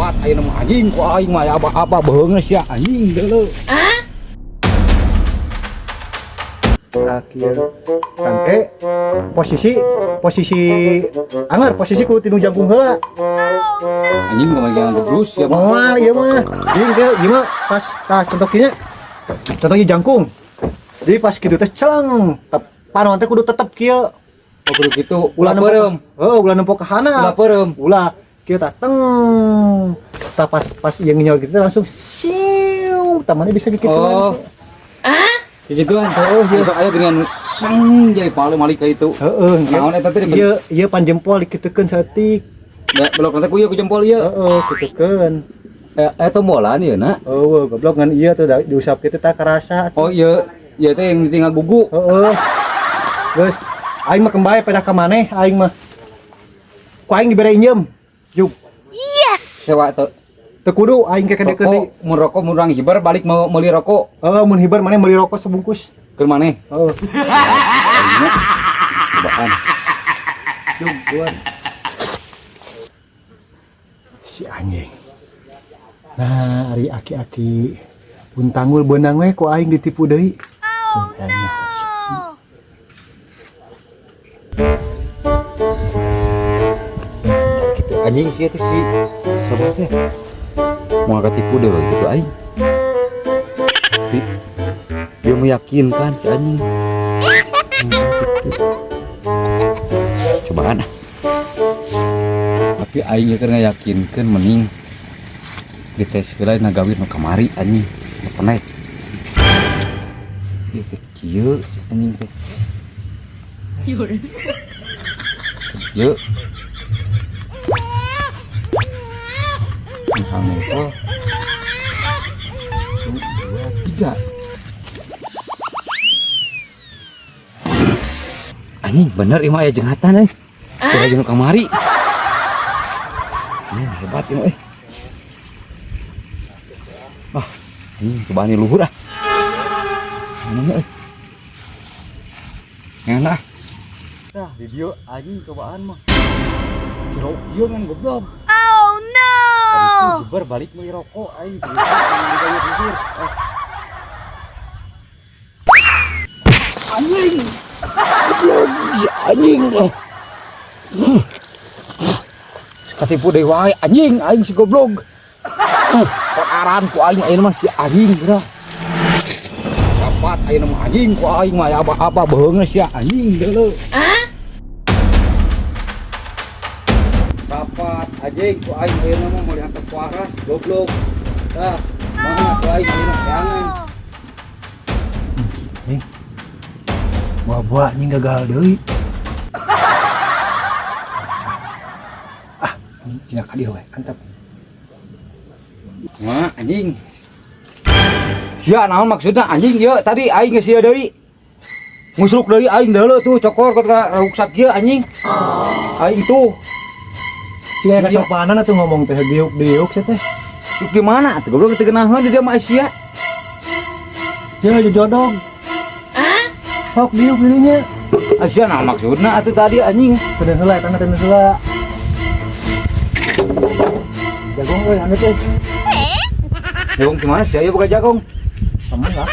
Dapat ayeuna mah anjing ku aing mah aba-aba beheung sia anjing deuleu. Akhir kangke posisi posisi anggar posisi ku tinu jangkung heula. Anjing kumaha jangan gebrus ya mah. Moal ieu mah. Jadi ke ieu mah pas tah contohnya contohnya jangkung. Jadi pas kitu teh celeng, panon teh kudu tetep kieu. Oh, kudu kitu. Ulah Ulah nempo peureum. Heuh, ulah nempo ka handap. Ulah peureum. Ulah kieu tah teng. Tah pas pas ieu ngenyol gitu langsung siu, tamannya bisa dikituan. Oh. Kikituan. Heeh, ieu. Besok aya geuningan sang jadi paling malik ka itu. Heeh, Naon eta teh ieu ieu panjempol dikitukeun saeutik. Da belok nanti ku ieu ku jempol ieu. Heeh, kitukeun. Eh, eh tombolan ieu na. Eueuh, goblok ngan ieu tuh diusap kitu tah karasa. Oh iya, ieu teh yang tinggal gugu. Heeh. Geus, aing mah kembali pedah ka maneh aing mah. Ku aing dibere injem. Juk, Sewa teu. Teu kudu aing ke kedekeun deui. Rokok, mun rokok mun urang hiber balik mau meuli rokok. Heeh, mun hiber maneh meuli rokok sebungkus. Keur maneh. Heeh. Aingnya cobaan. Juk, buat. Si anjing. Nah, ari aki-aki untanggul beunang we ku aing ditipu deui. Oh, no. Gitu anjing sih teh si sabar teh. Mau katipu deh gitu aing. Tapi dia meyakinkan si anjing. Gitu. Cobaan ah. Tapi aing keur ngayakinkeun mending dites heula na gawe nu kamari anjing. Nu kenek. Ieu teh kieu si anjing teh. Kieu. Hang nempel. 1, 2, 3. Anjing bener ieu mah aya jenghatan euy. Teu jeung kamari. Ini hebat ieu euy. Ah, anjing cobaan luhur ah. Mana euy. Enak ah. Tah, di dieu anjing cobaan mah. Kira ieu ngan goblok. Oh no! Tadi tuh balik meuli rokok aing. Tidur. Eh. Anjing. Goblok si anjing. Katipu deui wae anjing aing si goblok. Kotaran ku aing ayeuna mah si anjing geura. Dapat ayeuna mah anjing ku aing mah aba-aba beheung sia anjing deuleu. Dapat anjing ku aing ayeuna mah meuli antep waras goblok. Tah, mana ku aing ayeuna keangan. Nih. Buah-buah anjing gagal deui. Ah, cenah ka dieu we, antep. Mah anjing. Sia naon maksudna anjing ieu tadi aing geus sia deui. Ngusruk deui aing deuleu tuh cokor ka ruksak ieu anjing. Aing tuh Sia kasopanan atuh ngomong teh diuk-diuk sia teh. Yuk di mana atuh goblok teu geunaheun di dieu mah sia. Ya jodog. Sok diuk dirinya. Sia naon maksudna atuh tadi anjing. Teun heula eta teun heula. Jagong euy anu teh. Jagong gimana sih? Ayo boga jagong. Temen lah.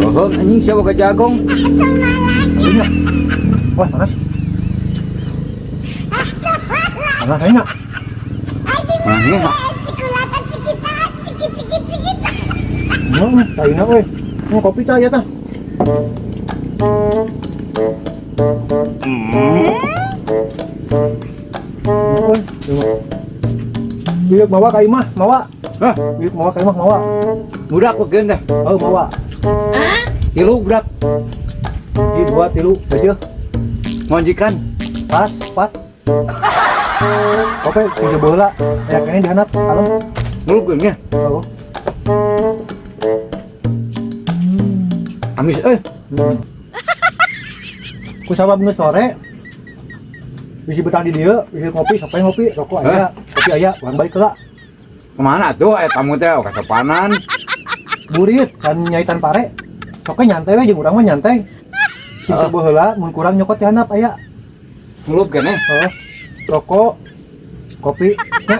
Oh, anjing sia boga jagong. Iya. Wah, panas. Panas aing. Mana ya? Nah, taina euy. Ini kopi tah ya tah. Ieu mawa ka imah, mawa. Hah? Ieu mawa ka imah, mawa. Budak bageun teh. Oh, mawa. Tilu budak. Ieu dua tilu, aja. Ngonjikan. Pas, pas. Oke, tiga bola. Ya kene dihandap, kalem. Ngulug nya. Oh. Amis euy. Ku sabab geus sore. Bisi betah di dieu, bisi ngopi, sampai ngopi, rokok aya, kopi aya, urang balik heula. Kemana tuh aya tamu teh kasopanan. Burit kan nyaitan pare. Sok nyantai we jeung urang mah nyantai. Sing coba heula mun kurang nyokot di handap aya. Ngulup keneh. Heeh. Rokok. Kopi nya.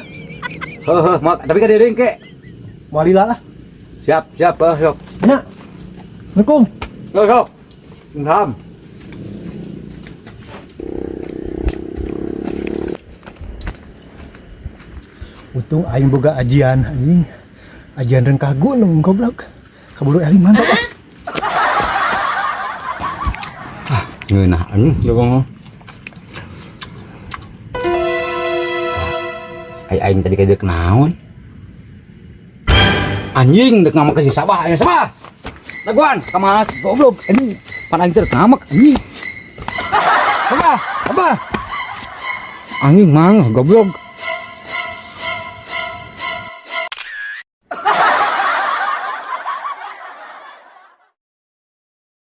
Heuh, mak tapi ka dieu ke. Moal lila lah. Siap, siap, heuh, sok. Nya. Assalamualaikum. Sok, sok. Salam. Untung aing boga ajian anjing. Ajian rengkah gunung goblok. Kaburu eling mantap ah. Ah, ngeunah anjing jogong. Ai aing tadi ka deuk naon? Anjing dek ngamak si Sabah, ayo Sabah. Daguan, ka mana goblok anjing. Pan aing teh ngamak anjing. Sabah, Sabah. Anjing mang goblok.